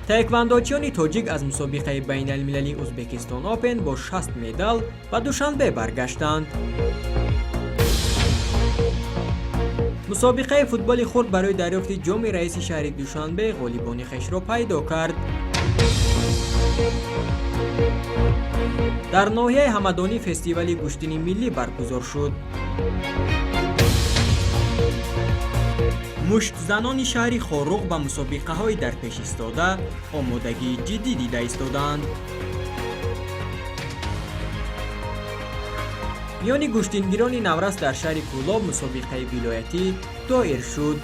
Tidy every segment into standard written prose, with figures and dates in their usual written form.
Таэквондочиёни тоҷик аз мусобиқаи байналмилалии Узбекистон Опен бо 60 медал ба Душанбе баргаштанд. Мусобиқаи футболи хурд барои дарёфти ҷоми раиси шаҳри Душанбе ғолибони хешро пайдо кард. Дар ноҳияи Ҳамадонӣ фестивали гӯштини миллӣ баргузор шуд. Муштзанони шаҳри Хоруғ ба мусобиқаҳои дар пеш истода омодагии ҷиддӣ дида истодаанд. Миёни гӯштингирони наврас дар шаҳри Кӯлоб мусобиқаи вилоятӣ доир шуд.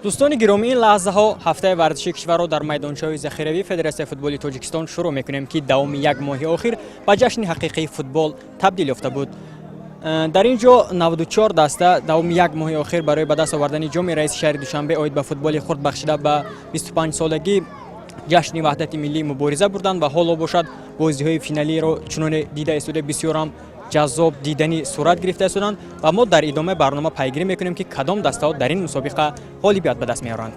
Дӯстони гиромӣ, ин лаҳзаҳо ҳафтаи варзиши кишварро дар майдончаҳои захиравии Федератсияи футболи Тоҷикистон шурӯъ мекунем, ки давоми як моҳи охир ба ҷашни ҳақиқии футбол табдил ёфта буд. Дар ин ҷо 94 даста давоми як моҳи охир барои ба даст овардани ҷоми раиси шаҳри Душанбе оид ба футболи хурд бахшида ба 25-солагӣ ҷашни ваҳдати миллӣ мубориза бурданд ва ҳоло бошад, бозиҳои финалиро чуноне дида истода, бисёрам ҷаззоб диданӣ сурат гирифта истоданд ва мо дар идомаи барнома пайгирӣ мекунем, ки кадом дастаҳо дар ин мусобиқа ғолибият ба даст меоранд.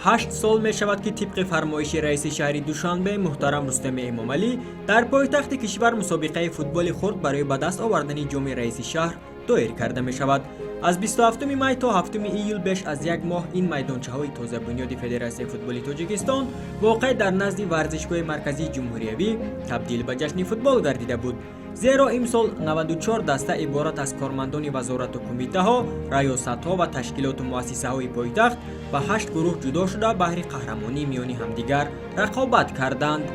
8 сол мешавад, ки тибқи фармоиши раиси шаҳри Душанбе муҳтарам Рустами Эмомалӣ дар пойтахти кишвар мусобиқаи футболи хурд барои ба даст овардани ҷоми раиси шаҳр доир карда мешавад. Аз 27 май то 7 июл, беш аз як моҳ, ин майдончаҳои тозабунёди Федератсияи футболи Тоҷикистон, воқеъ дар назди варзишгоҳи марказии ҷумҳуриявӣ, табдил ба ҷашни футбол гардида буд. Зеро имсол 94 даста иборат аз кормандони вазорату кумитаҳо, раёсатҳо ва ташкилоту муассисаҳои пойтахт ба ҳашт гурӯҳ ҷудо шуда, баҳри қаҳрамонӣ миёни ҳамдигар рақобат карданд.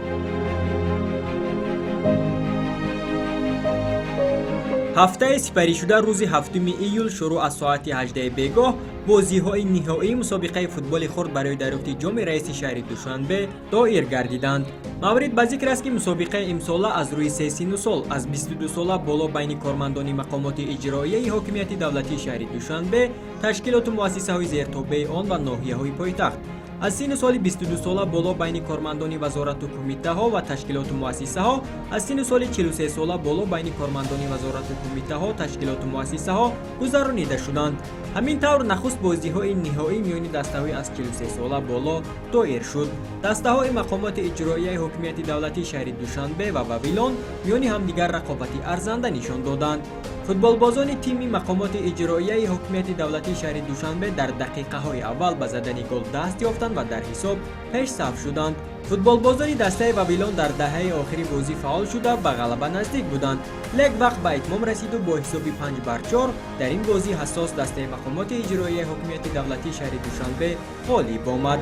Ҳафтаи сипаришуда, рӯзи 7 июл, шурӯъ аз соати 18 бегоҳ, бозиҳои ниҳоии мусобиқаи футболи хурд барои дарёфти ҷоми раиси шаҳри Душанбе доир гардиданд. Маврид ба зикр аст, ки мусобиқаи имсола аз рӯи се сину сол: аз 22 сола боло байни кормандони мақомоти иҷроияи ҳокимияти давлатии шаҳри Душанбе, ташкилоту муассисаҳои зертобеи он ва ноҳияҳои пойтахт, аз синну соли 22 сола боло байни кормандони вазорату кумитаҳо ва ташкилоту муассисаҳо, аз синну соли 43 сола боло байни кормандони вазорату кумитаҳо, ташкилоту муассисаҳо гузаронида шуданд. Ҳамин тавр, нахуст бозиҳои ниҳоӣ миёни дастаҳои аз 43 сола боло доир шуд. Дастаҳои мақомоти иҷроияи ҳокимияти давлатии шаҳри Душанбе ва Вавилон миёни ҳамдигар рақобати арзанда нишон доданд. Футболбозони тими мақомоти иҷроияи ҳокимияти давлатии шаҳри Душанбе дар дақиқаҳои аввал ба задани гол даст ёфтанд ва дар ҳисоб пешсаф шуданд. Футболбозони дастаи Вавилон дар даҳаи охири бозӣ фаъол шуда, ба ғалаба наздик буданд, лек вақт ба итмом расиду бо ҳисоби 5-4 дар ин бозии ҳассос дастаи мақомоти иҷроияи ҳокимияти давлатии шаҳри Душанбе ғолиб омад.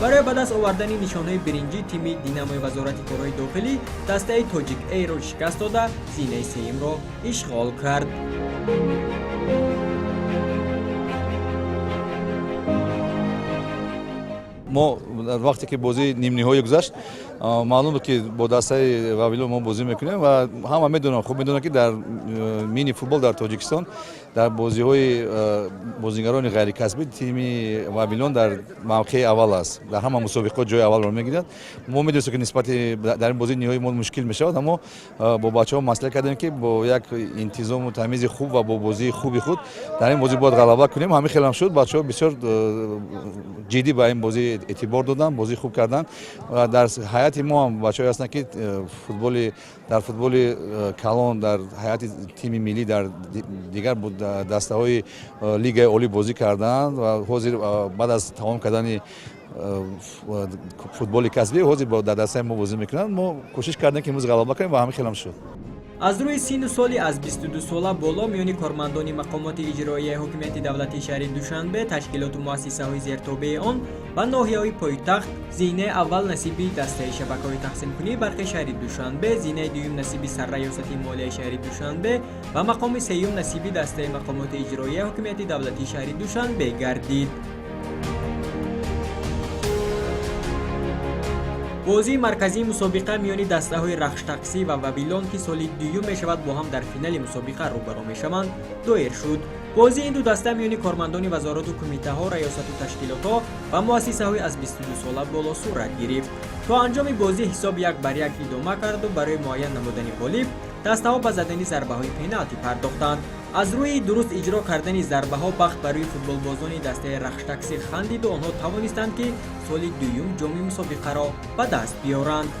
Барои ба даст овардани нишонҳои биринҷӣ тими Динамои Вазорати корҳои дохилӣ дастаи Тоҷик Эйро шикаст дода, зинаи сеюмро ишғол кард. Мо дар вақте ки бозии нимниҳоӣ гузашт, маълум буд, ки бо дастаи Вавилон мо бозӣ мекунем ва ҳама медонанд, хуб медонанд, ки дар мини футбол дар Тоҷикистон, дар бозиҳои бозигарони ғайрикасбӣ, тими Вавилон дар мавқеи аввал аст, дар ҳама мусобиқот ҷои аввалро мегирад. Мо медонистем, ки нисбати дар ин бозии ниҳоӣ мо мушкил мешавад, аммо бо бачаҳо маслиҳат кардем, ки бо як интизому тамизи хуб ва бо бозии хуби худ дар ин бозӣ бояд ғалаба кунем. Ҳамин хелам шуд. Бачаҳо бисёр ҷиддӣ ба ин бозӣ эътибор доданд, бозӣ хуб карданд ва дар ҳайати мо ҳам бачаҳое ҳастанд, ки футболи дар футболи калон, дар ҳайати тими миллӣ, дар дигар дастаҳои лигаи олӣ бозӣ карданд ва ҳозир, баъд аз тамом кардани футболи касбӣ, ҳозир дар дастаи мо бозӣ мекунанд. Мо кӯшиш кардем, ки имрӯз ғалаба кунем ва ҳамин хелам шуд. Аз рӯи синну соли аз 22 сола боло миёни кормандони мақомоти иҷроияи ҳокимияти давлатии шаҳри Душанбе, ташкилоту муассисаҳои зертобеи он ва ноҳияҳои пойтахт зинаи аввал насиби дастаи шабакаҳои тақсимкунии барқи шаҳри Душанбе, зинаи дуюм насиби Сарраёсати молияи шаҳри Душанбе ва мақоми сеюм насиби дастаи мақомоти иҷроияи ҳокимияти давлатии шаҳри Душанбе гардид. Бозии марказии мусобиқа миёни дастаҳои Рахштаксӣ ва Вавилон, ки соли дуюм мешавад бо ҳам дар финали мусобиқа рӯбарӯ мешаванд, доир шуд. Бозии ин ду даста миёни кормандони вазорату кумитаҳо, раёсату ташкилотҳо ва муассисаҳои аз 22 сола боло сурат гирифт. То анҷоми бозӣ ҳисоб 1-1 идома карду барои муайян намудани ғолиб дастаҳо ба задани зарбаҳои пеналти пардохтанд. Аз рӯи дуруст иҷро кардани зарбаҳо бахт барои футболбозони дастаи Рахштакси хандиду онҳо тавонистанд, ки соли дуюм ҷоми мусобиқаро ба даст биёранд.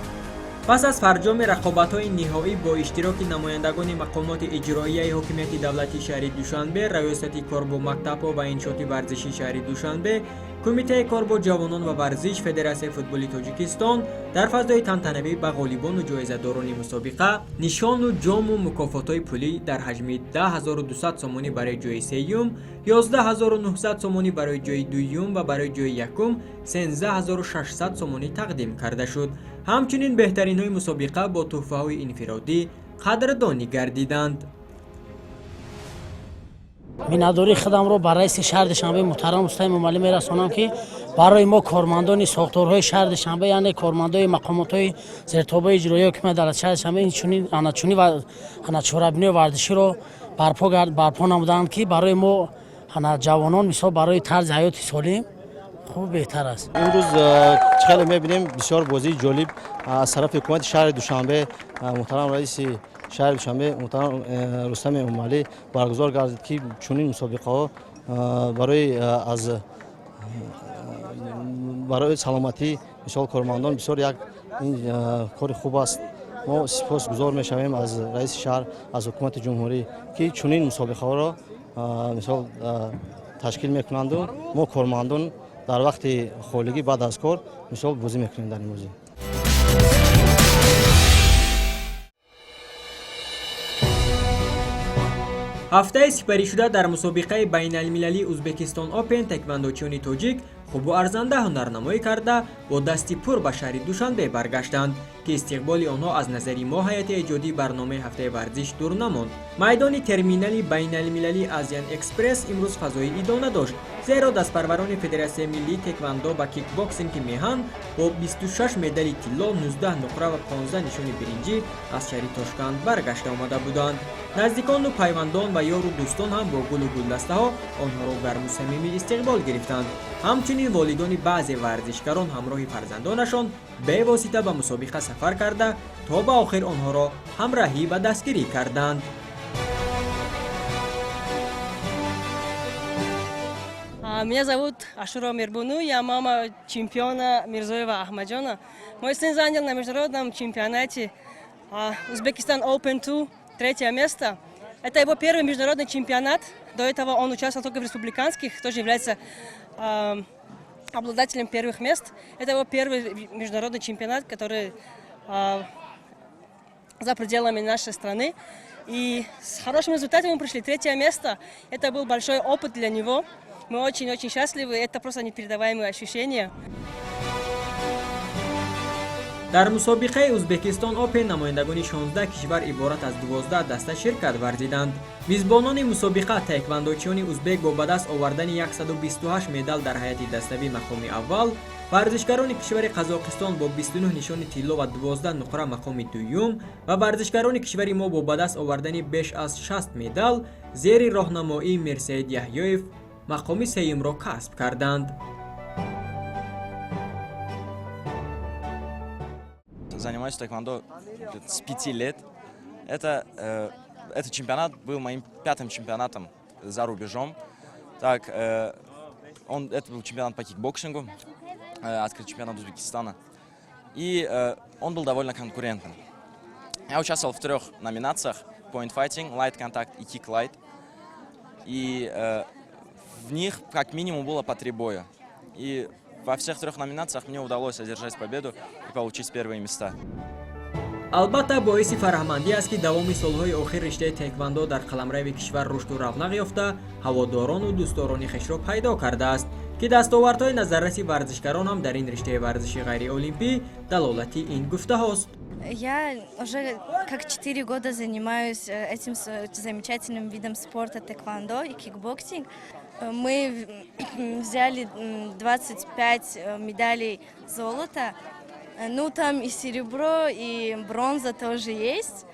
Пас аз фарҷоми рақобатҳои ниҳоӣ бо иштироки намояндагони мақомоти иҷроияи ҳокимияти давлатии шаҳри Душанбе, Раёсати кор бо мактабҳо ва иншооти варзишии шаҳри Душанбе, Кумитаи кор бо ҷавонон ва варзиш, Федератсияи футболи Тоҷикистон дар фазои тантанавӣ ба ғолибону ҷоизадорони мусобиқа нишону ҷому мукофотҳои пулӣ дар ҳаҷми 10 200 сомонӣ барои ҷои сеюм, 11 900 сомонӣ барои ҷои дуюм ва барои ҷои якум 13 600 сомонӣ тақдим карда шуд. Ҳамчунин беҳтаринҳои мусобиқа бо тӯҳфаҳои инфиродӣ қадрдонӣ гардиданд. Миннатдории худамро ба раиси шаҳри Душанбе муҳтарам Рустам Эмомалӣ мерасонам, ки барои мо, кормандони сохторҳои шаҳри Душанбе, яъне кормандои мақомотҳои зертобаи иҷроияи ҳокимияти давлати шаҳри Душанбе, чунин чорабиниҳои варзиширо барпо намуданд, ки барои мо, ҷавонон, мисол, барои тарзи ҳаёти солим хуб, беҳтар аст. Имрӯз чӣ хеле мебинем, бисёр бозии ҷолиб аз тарафи ҳукумати шаҳри Душанбе, муҳтарам раиси шаҳри Душанбе муҳтарам Рустами Эмомалӣ баргузор гардид, ки чунин мусобиқаҳо барои аз барои саломатӣ, мисол, кормандон бисёр як ин кори хуб аст. Мо сипосгузор мешавем аз раиси шаҳр, аз ҳукумати ҷумҳурӣ, ки чунин мусобиқаҳоро, мисол, ташкил мекунанду мо, кормандон, дар вақти холигӣ баъд аз кор, мисол, бозӣ мекунем дар ин бозӣ. Ҳафтаи сипаришуда дар мусобиқаи байналмилалии Узбекистон Опен таеквондочиёни тоҷик хубу арзанда ҳунарнамоӣ карда, бо дасти пур ба шаҳри Душанбе баргаштанд, ки истиқболи онҳо аз назари мо, ҳайати эҷодии барномаи «Ҳафтаи варзиш», дур намонд. Майдони терминали байналмилалии Азиан Экспресс имрӯз фазои идона дошт, зеро дастпарварони Федератсияи миллии теквандо ва кикбоксинги меҳан бо 26 медали тилло, 19 нуқра ва 15 нишони биринҷӣ аз шаҳри Тошканд баргашта омада буданд. Наздикону пайвандон ва ёру дӯстон ҳам бо гулу гулдастаҳо онҳоро гарму самимӣ истиқбол гирифтанд. Ҳамчунин волидони баъзе варзишгарон ҳамроҳи фарзандонашон бевосита ба мусобиқа сафар карда, то ба охир онҳоро ҳамраҳӣ ва дастгирӣ карданд. Меня зовут Ашура Мирбуну, я мама чемпиона Мирзоева Ахмаджона. Мой сын занял на международном чемпионате Узбекистан Open 2 третье место. Это его первый международный чемпионат. До этого он участвовал только в республиканских, тоже является обладателем первых мест. Это его первый международный чемпионат, который за пределами нашей страны. И с хорошим результатом мы пришли. Третье место. Это был большой опыт для него. Мы очень-очень счастливы. Это просто непередаваемые ощущения. Дар мусобиқаи Узбекистон Опен намояндагони 16 кишвар иборат аз 12 даста ширкат варзиданд. Мизбонони мусобиқа, таеквондочиёни узбек, бо ба даст овардани 128 медал дар ҳайати даставӣ мақоми аввал, варзишгарони кишвари Қазоқистон бо 29 нишони тилло ва 12 нуқра мақоми дуюм ва варзишгарони кишвари мо бо ба даст овардани беш аз 60 медал зери роҳнамоии Мирсаид Яҳёев мақоми сеюмро касб карданд. Занимаюсь таэквондо с 5 лет. Этот чемпионат был моим пятым чемпионатом за рубежом. Так, это был чемпионат по кикбоксингу, открытый чемпионат Узбекистана. И он был довольно конкурентным. Я участвовал в трех номинациях: Point Fighting, Light Contact и Kick Light. И в них как минимум было по три боя. И во всех трех номинациях мне удалось одержать победу и получить первые места. Албатта, боиси фараҳмандӣ аст, ки давоми солҳои охир риштаи таеквондо дар қаламрави кишвар рушду равнақ ёфта, ҳаводорону дӯстдорони хешро пайдо кардааст, ки дастовардҳои назарраси варзишгарон ҳам дар ин риштаи варзиши ғайриолимпӣ далолати ин гуфтаҳост. Я уже как 4 года занимаюсь этим замечательным видом спорта тэквондо и кикбоксинг. Мы взяли 25 медалей золота. Ну, там и серебро, и бронза тоже есть.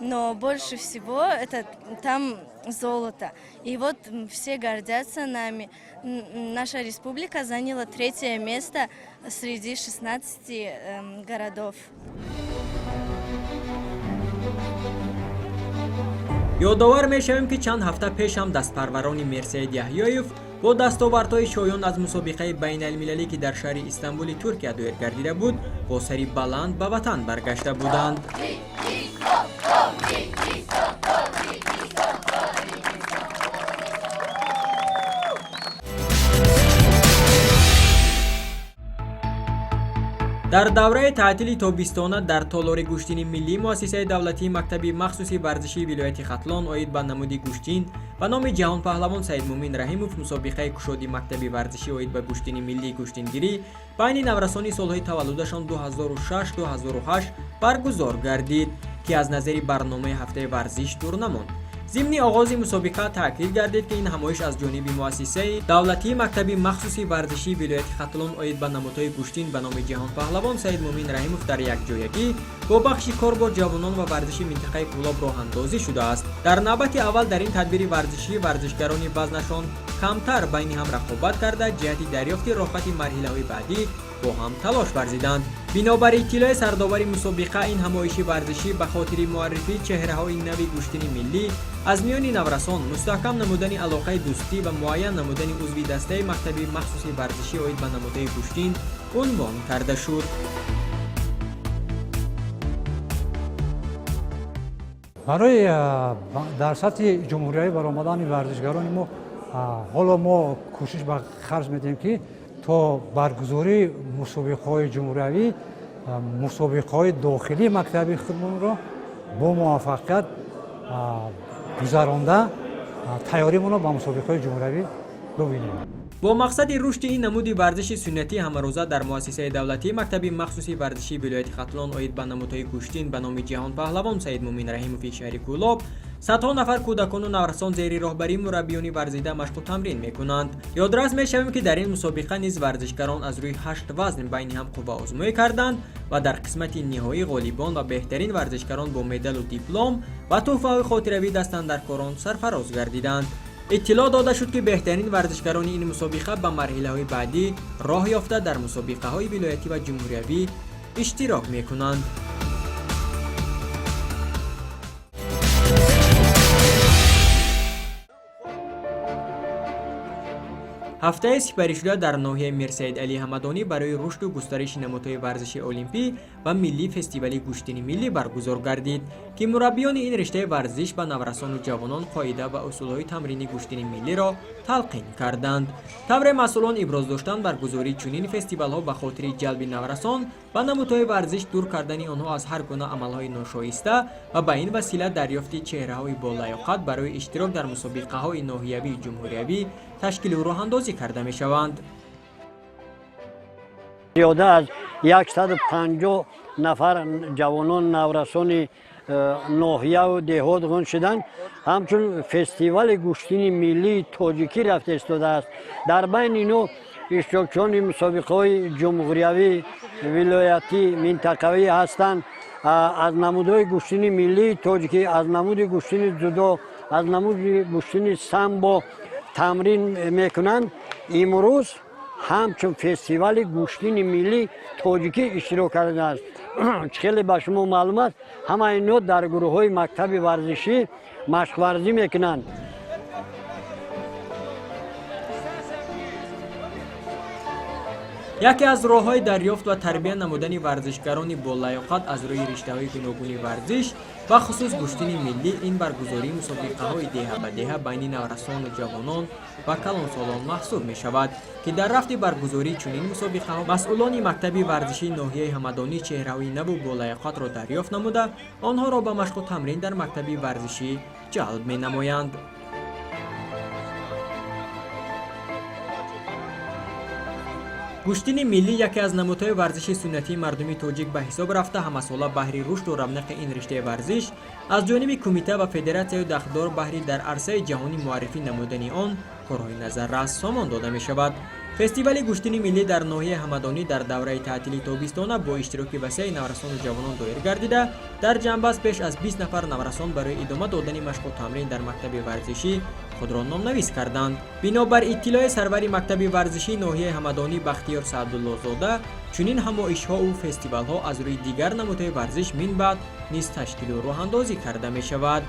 Но больше всего это там золото. И вот все гордятся нами. Наша республика заняла третье место среди 16 городов. Ёдовар мешавем, ки чанд ҳафта пеш ҳам дастпарварони Мирсаид Яҳёев бо дастовардҳои шоён аз мусобиқаи байналмилалӣ, ки дар шаҳри Истанбули Туркия доир гардида буд, бо сари баланд ба ватан баргашта буданд. Дар давраи таътили тобистона дар толори гӯштини миллии муассисаи давлатии мактаби махсуси варзишии вилояти Хатлон оид ба намуди гӯштин ба номи ҷаҳонпаҳлавон Саидмумин Раҳимов мусобиқаи кушоди мактаби варзишӣ оид ба гӯштини миллии гӯштингирӣ байни наврасони солҳои таваллудашон 2006-2008 баргузор гардид, ки аз назари барномаи ҳафтаи варзиш дур намонд. Зимни оғози мусобиқа таъкид гардид, ки ин ҳамоиш аз ҷониби муассисаи давлатии мактаби махсуси варзишии вилояти Хатлон оид ба намудҳои гӯштин ба номи ҷаҳонпаҳлавон Саидмумин Раҳимов дар якҷоягӣ бо бахши кор бо ҷавонон ва варзиши минтақаи Кӯлоб роҳандозӣ шудааст. Дар навбати аввал дар ин тадбири варзишӣ варзишгарони вазнашон камтар байни ҳам рақобат карда, ҷиҳати дарёфти роҳхати марҳилаҳои баъдӣ бо ҳам талош варзиданд. Бинобар иттилои сардовари мусобиқа, ин ҳамоиши варзишӣ ба хотири муаррифии чеҳраҳои нави гӯштини миллӣ аз миёни наврасон, мустаҳкам намудани алоқаи дӯстӣ ва муайян намудани узви дастаи мактаби махсуси варзишӣ оид ба намудҳои гӯштин унвон карда шуд. Барои дар сатҳи ҷумҳуриявӣ баромадани варзишгарони мо ҳоло мо кӯшиш ба харҷ медиҳем, ки то баргузории мусобиқаҳои ҷумҳуриявӣ мусобиқаҳои дохилии мактаби худмонро бо муваффақият гузаронда, тайёримонро ба мусобиқаҳои ҷумҳуриявӣ бибинем. Бо мақсади рушди ин намуди варзиши суннатӣ ҳамарӯза дар муассисаи давлатии мактаби махсуси варзишии вилояти Хатлон оид ба намудҳои гӯштин ба номи ҷаҳонпаҳлавон Саидмумин Раҳимови шаҳри Кӯлоб садҳо нафар кӯдакону наврасон зери роҳбарии мураббиёни варзида машқу тамрин мекунанд. Ёдрас мешавем, ки дар ин мусобиқа низ варзишгарон аз рӯи ҳашт вазн байни ҳам қувваозмоӣ карданд ва дар қисмати ниҳоӣ ғолибон ва беҳтарин варзишгарон бо медалу диплом ва тӯҳфаҳои хотиравии дастандаркорон сарфароз гардиданд. Иттилоъ дода шуд, ки беҳтарин варзишгарони ин мусобиқа ба марҳилаҳои баъдӣ роҳ ёфта, дар мусобиқаҳои вилоятӣ ва ҷумҳуриявӣ иштирок мекунанд. Ҳафтаи сипаришуда дар ноҳияи Мирсаид Алӣ Ҳамадонӣ барои рушду густариши намудҳои варзиши олимпӣ ва миллӣ фестивали гӯштини миллӣ баргузор гардид, ки мураббиёни ин риштаи варзиш ба наврасону ҷавонон қоида ва усулҳои тамрини гӯштини миллиро талқин карданд. Тавре масъулон иброз доштанд, баргузории чунин фестивалҳо ба хотири ҷалби наврасон ба намудҳои варзиш, дур кардани онҳо аз ҳар гуна амалҳои ношоиста ва ба ин васила дарёфти чеҳраҳои болаёқат барои иштирок дар мусобиқаҳои ноҳиявию ҷумҳуриявӣ ташкилу роҳандозӣ карда мешаванд. Зиёда аз 150 нафар ҷавонон, наврасони ноҳияву деҳот ғун шуданд. Ҳамчун фестивали гӯштини миллии тоҷикӣ рафта истодааст. Дар байни ино иштирокчиёни мусобиқаҳои ҷумҳуриявӣ, вилоятӣ, минтақавӣ ҳастанд аз намудҳои гӯштини миллии тоҷикӣ, аз намуди гӯштини ҷудо, аз намуди гӯштини самбо тамрин мекунанд. Имрӯз ҳамчун фестивали гӯштини миллии тоҷикӣ иштирок кардааст. Чӣ хеле ба шумо маълум аст, ҳама ино дар гурӯҳҳои мактаби варзишӣ машқварзӣ мекунанд. Яке аз роҳҳои дарёфт ва тарбия намудани варзишгарони болаёқат аз рӯи риштаҳои гуногуни варзиш, бахусус гӯштини миллӣ, ин баргузории мусобиқаҳои деҳа ба деҳа байни наврасону ҷавонон ва калонсолон маҳсуб мешавад, ки дар рафти баргузории чунин мусобиқаҳо масъулони мактаби варзишии ноҳияи Ҳамадонӣ чеҳраҳои наву болаёқатро дарёфт намуда, онҳоро ба машқу тамрин дар мактаби варзишӣ ҷалб менамоянд. Гӯштини миллӣ яке аз намудҳои варзиши суннатии мардуми тоҷик ба ҳисоб рафта, ҳамасола баҳри рушду равнақи ин риштаи варзиш аз ҷониби кумита ва федератсияи дахлдор баҳри дар арсаи ҷаҳонӣ муаррифӣ намудани он корҳои назаррас сомон дода мешавад. Фестивали гӯштини миллӣ дар ноҳияи Ҳамадонӣ дар давраи таътили тобистона бо иштироки васеи наврасону ҷавонон доир гардида, дар ҷамъбаст беш аз 20 нафар наврасон барои идома додани машқу тамрин дар мактаби варзишӣ худро номнавис карданд. Бинобар иттилои сарвари мактаби варзишии ноҳияи Ҳамадонӣ Бахтиёр Саъдуллозода, чунин ҳамоишҳоу фестивалҳо аз рӯи дигар намудҳои варзиш минбаъд низ ташкилу роҳандозӣ карда мешавад.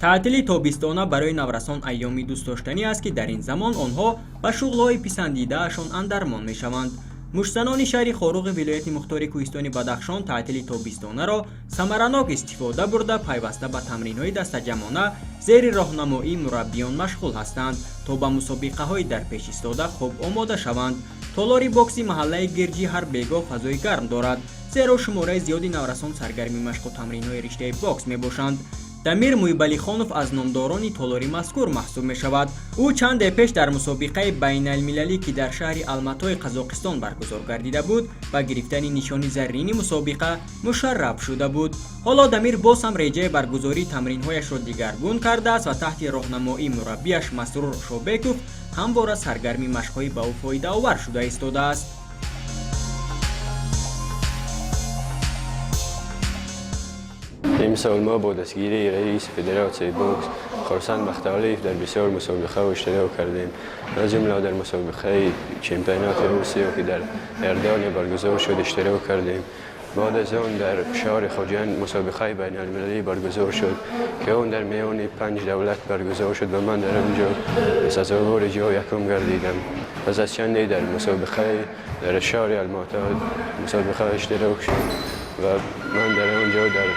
Таътили тобистона барои наврасон айёми дӯстдоштанӣ аст, ки дар ин замон онҳо ба шуғлҳои писандидаашон андармон мешаванд. Муштзанони шаҳри Хоруғи вилояти мухтори кӯҳистони Бадахшон таътили тобистонаро самаранок истифода бурда, пайваста ба тамринҳои дастаҷамъона зери роҳнамоии мураббиён машғул ҳастанд, то ба мусобиқаҳои дар пеш истода хуб омода шаванд. Толори бокси маҳаллаи Гирҷӣ ҳар бегоҳ фазои гарм дорад, зеро шумораи зиёди наврасон саргарми машқу тамринҳои риштаи бокс мебошанд. Дамир Муйбалихонов аз номдорони толори мазкур маҳсуб мешавад. Ӯ чанде пеш дар мусобиқаи байналмилалӣ, ки дар шаҳри Алматои Қазоқистон баргузор гардида буд, ба гирифтани нишони заррини мусобиқа мушарраф шуда буд. Ҳоло Дамир боз ҳам реҷаи баргузории тамринҳояшро дигаргун кардааст ва таҳти роҳнамоии мураббиаш Масрур Шобеков ҳамвора саргарми машқҳои ба ӯ фоидаовар шуда истодааст. Имсол мо бо дастгирии раиси федератсияи бокс Хурсанд Бахталиев дар бисёр мусобиқаҳо иштирок кардем, аз ҷумла дар мусобиқаи чемпионати Русия, ки дар Иордания баргузор шуд, иштирок кардем. Баъд аз он дар шаҳри Хоҷанд мусобиқаи байналмилалӣ баргузор шуд, ки он дар миёни панҷ давлат баргузор шуд ва ман дар он ҷо сазовори ҷои якум гардидам. Пас аз чанде дар мусобиқаи дар шаҳри Алмато мусобиқа иштирок шуд ва ман дар он ҷо дар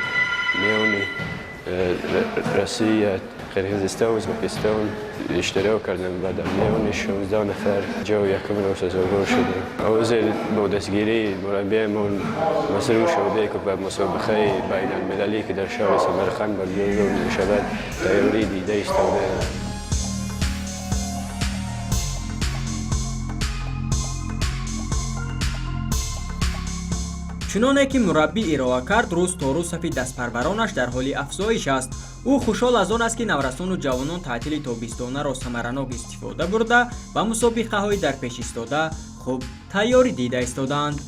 миёни Россия, Қирғизистон, Ӯзбекистон иштирок кардам ва дар миёни 16 нафар ҷои якумро сазовор шудем. Ҳозир бо дастгирии мураббиямон Масрур Шобеков ба мусобиқаи байналмилалӣ, ки дар шаҳри Самарқанд баргузор мешавад, тайёрӣ дида истодаем. Чуноне ки мураббӣ ироа кард, рӯз то рӯз сафи дастпарваронаш дар ҳоли афзоиш аст. Ӯ хушҳол аз он аст, ки наврасону ҷавонон таътили тобистонаро самаранок истифода бурда, ба мусобиқаҳои дар пеш истода хуб тайёрӣ дида истодаанд.